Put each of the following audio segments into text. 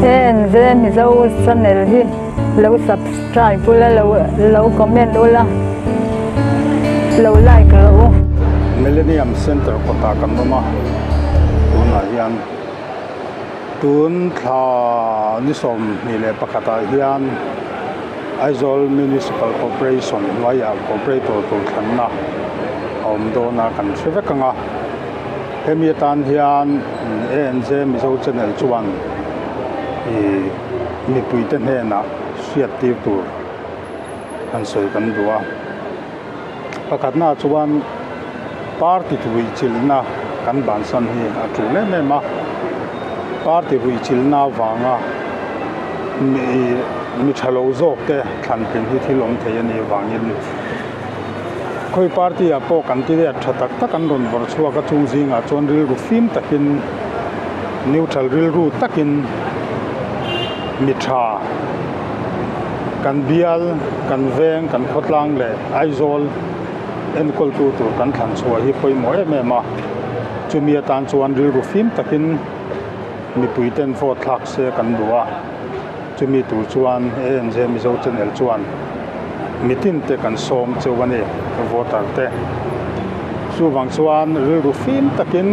ANZ Mizo channel hi lo subscribe ula lo lo comment ula lo like rawh u. Millennium Centre kawtah kan awm a, tunah hian tun thla ni 21 ah hian Aizawl Municipal Corporation hnuaiah Corporator tur thlanna a awm dawn a kan hre vek ang a. Hemi atan hian ANZ Mizo Channel chuan ih mipuite hnenah hriat tir tur an sawi kan duh a. Pakhatna chuan party ruihchilhna kan bansan hi a tul em em a. Party ruihchilhna avanga mi tha lo zawk te thlan tlin hi thil awm thei a nih avangin Khawi party ah pawh kan ti let tha tak tak an rawn vawrh chhuak a chung zingah chuan rilru fim takin neutral rilru takin mi tha kan bial kan veng kan khawtlang leh Aizawl enkawltu tur kan thlan chhuah hi pawimawh em em a chumi atan chuan rilru fim takin mipui ten vote thlak se kan duh a. Chumi tur chuan ANZ Mizo Channel chuan mitin te kan sawm cheu a ni, voter te. Chuvang chuan rilru fim takin,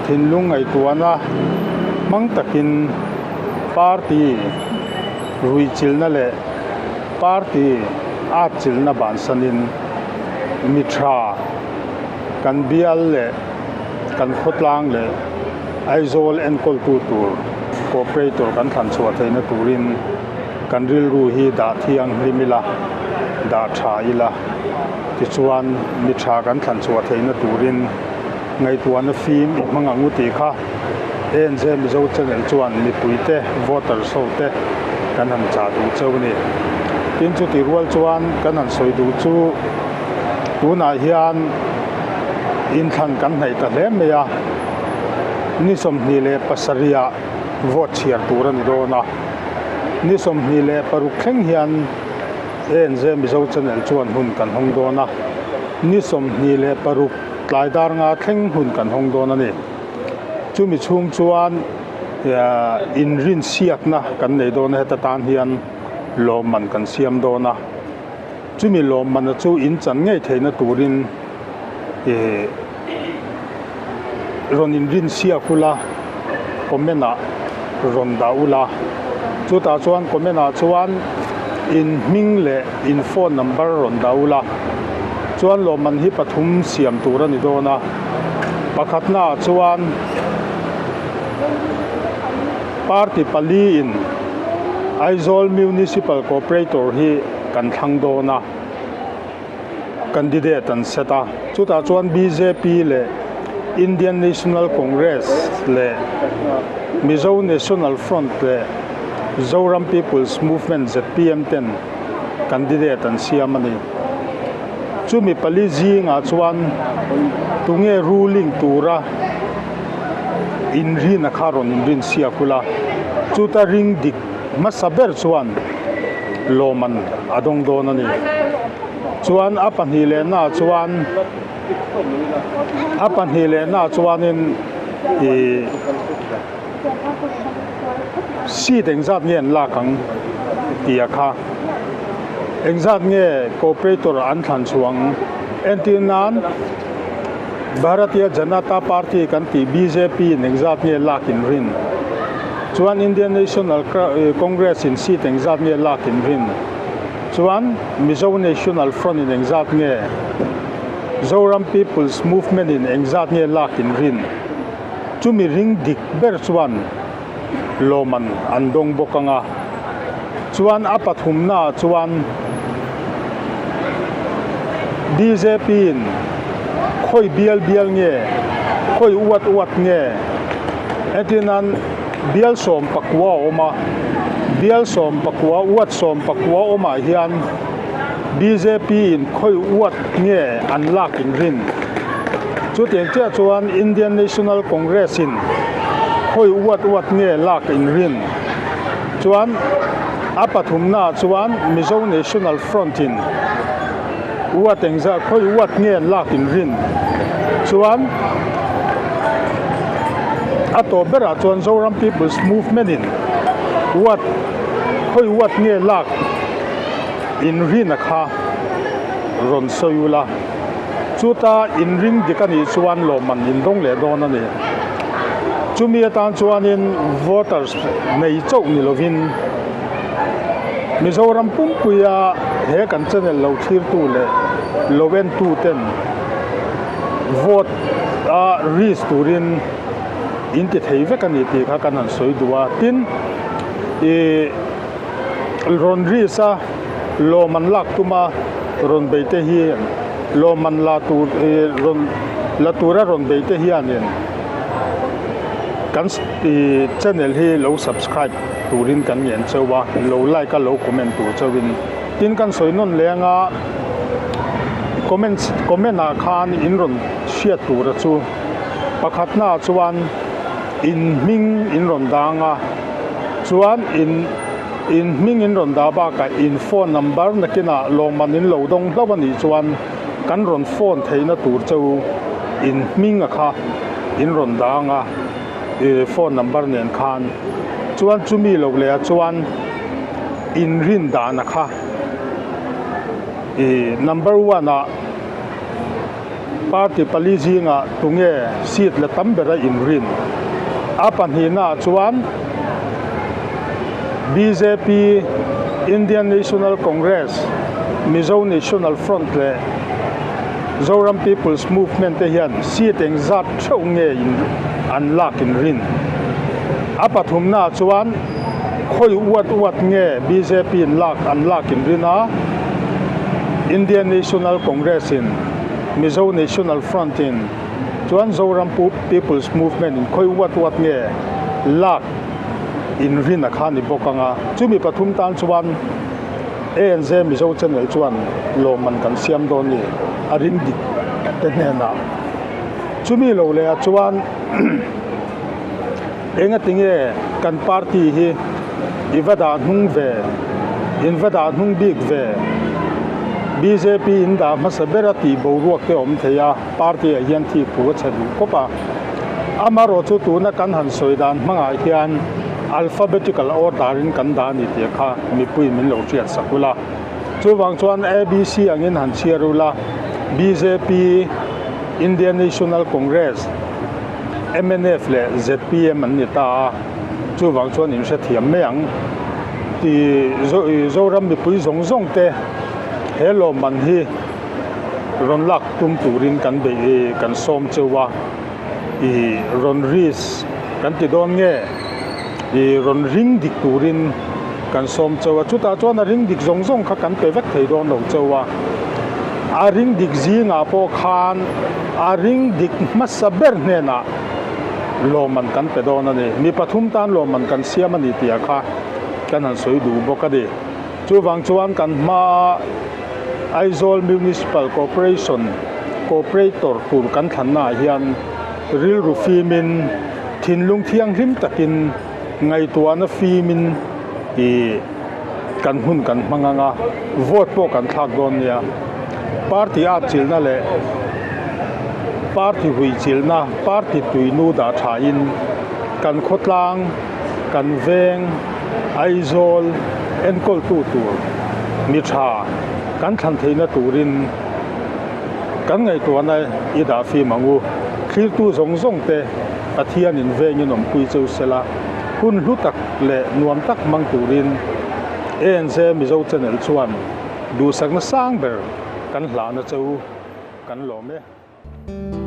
thinlung ngaihtuahna hmang takin party ruihchilhna leh party atchilhna bansanin mi tha kan bial leh kan khawtlang leh Aizawl enkawltu tur cooperator kan thlan chhuah theihna turin kan rilru hi dah thianghlim ila, dah tha ila, tichuan mi tha kan thlan chhuah theihna turin ngaihtuahna fim i hmang ang u tih kha ANZ Mizo Channel chuan mipuite, voters ho te kan han chah duh cheu a ni. Tin chutih rual chuan kan han sawi duh chu tunah hian inthlan kan hnaih ta hle mai a. Ni 27 ah vote chhiar tur a ni dawn a, ni 26 thleng hian ANZ Mizo Channel chuan hun kan hawng dawn a, ni 26 tlai dar nga thleng hun kan hawng dawn a ni. Chumi chhung chuan inrinsiakna kan nei dawn a, heta tan hian lawmman kan siam dawn a, chumi lawmmana chu inchan ngei theihna turin ih. Rawn inrin siak ula, comment ah rawn dah ula, chutah chuan comment ah chuan in hming leh in phone number rawn dah ula, chuan lawmman hi pathum siam tur a ni dawn a, pakhatna ah chuan party pali in Aizawl Municipal Corporator hi kan thlang dawn a. Candidate an set a, chutah chuan bjp leh Indian National Congress leh Mizo National Front leh Zoram People's Movement, zpm, ten candidate an siam a ni. Chumi pali zingah chuan tunge ruling tura inrina kha rawn inrin siak ula, chuta ring dik hmasa ber chuan lawmman a dawng dawn a ni. Chuan a pahnih lehnaah chuan a pahnih lehnaah chuanin ih seat engzat nge an lak ang tih a kha engzat nge cooperator an thlan chhuah ang entir nan Bharatiya Janata Party kan tih bjp in engzat nge lak in rin chuan Indian National Congress in seat engzat nge lak in rin. Chuan Mizo National Front in engzat nge? Zoram People's Movement in engzat nge lak in rin? Chumi ring dik ber chuan lawmman an dawng bawk ang a. Chuan a pathumna ah chuan bjp in khawi bial bial nge, khawi uat uat nge? Entirnan bial 19 a awm a, bial 19 uat 19 awmah hian bjp in khawi uat nge an lak in rin. Chutiang chiah chuan Indian National Congress in khawi uat uat nge lak in rin. Chuan a pathumnaah chuan Mizo National Front in uat engzah khawi uat nge an lak in rin. Chuan a tawp berah chuan Zoram People's Movement in. Ward khawi ward nge lak inrina kha rawn sawi ula, chuta inring dik a nih chuan lawmman indawng leh dawn a ni. Chumi atan chuanin voters nei chauh ni lovin Mizoram pumpuia he kan channel lo thlirtu leh lo entu ten vote a risk turin in ti thei vek a ni tih kha kan han sawi duh a. Tin, ih rawn risk a lawm an lak tum a rawn bei te hi lawm an la tur ih rawn la tura rawn bei te hianin kan ih channel hi lo subscribe turin kan ngen chauh a, lo like a lo comment tur chauhin. Tin kan sawi nawn leh anga comment comment ah khan in rawn hriat tura chu pakhatna ah chuan in hming in rawn dang a chuan in in hming in rawn dah bakah in phone number nakinah lawmman in lo dawng hlauh a nih chuan kan rawn phone theihna tur cheu in hming a kha in rawn dang a ih phone number nen khan chuan chumi lo leh ah chuan in rin dana kha ih number one ah party pali zingah tunge seat la tam bera in rin a pahnihna ah chuan bjp Indian National Congress Mizo National Front leh Zoram People's Movement te hian seat engzat theuh nge in an lak in rin a pathumna ah chuan. Khawi uat uat nge bjp in lak an lak in rin a, Indian National Congress in, Mizo National Front in, chuan Zoram People's Movement in khawi uat uat nge lak in rin a kha ni bawk ang a. Chumi pathum tan chuan ANZ Mizo Channel chuan lawmman kan siam dawn ni a ring dik te hnenah. Chumi lo leh ah chuan. Engatinge kan party hi i va dah hnung ve, in va dah hnung bik ve? Bjp in dah hmasa ber a tih boruak te awm thei a, party ah hian thik thu a chhe duh khawp a. Amaherawh chu tuna kan han sawi dan hmangah hian alphabetical order in kan dah a ni tih kha mipui min lo hriat sak ula. Chuvang chuan ABC angin han chhiar ula, bjp, Indian National Congress, mnf leh zpm an ni ta a, chuvang chuan in hrethiam mai ang tih Zoram mipui zawng zawng te he lawmman hi rawn lak tum turin kan beih kan sawm cheu a, ih rawn risk kan ti dawn nge ih rawn ring dik turin kan sawm cheu a, chutah chuan a ring dik zawng zawng kha kan pe vek thei dawn lo cheu a, a ring dik zingah pawh khan. A ring dik hmasa ber hnenah lawmman kan pe dawn a ni. Mi pathum tan lawmman kan siam a ni tih kha kan han sawi duh bawk a ni. Chuvang chuan kan hmaa Aizawl Municipal Corporation Corporator tur kan thlannaah hian rilru fimin, thinlung thianghlim takin, ngaihtuahna fimin ih kan hun kan hmang ang a, vote pawh kan thlak dawn nia. Party at chilhna leh party hui chilhna, party tuinu dah thain kan khawtlang, kan veng, Aizawl enkawltu tur mi tha kan thlan theihna turin kan ngaihtuahna i dah fim ang u. Thlirtu zawng zawng te Pathianin vengin awmpui cheu sela. Hun hlu tak leh nuam tak hmang turin ANZ Mizo Channel chuan duhsakna sang ber kan hlahna che u kan lawm e.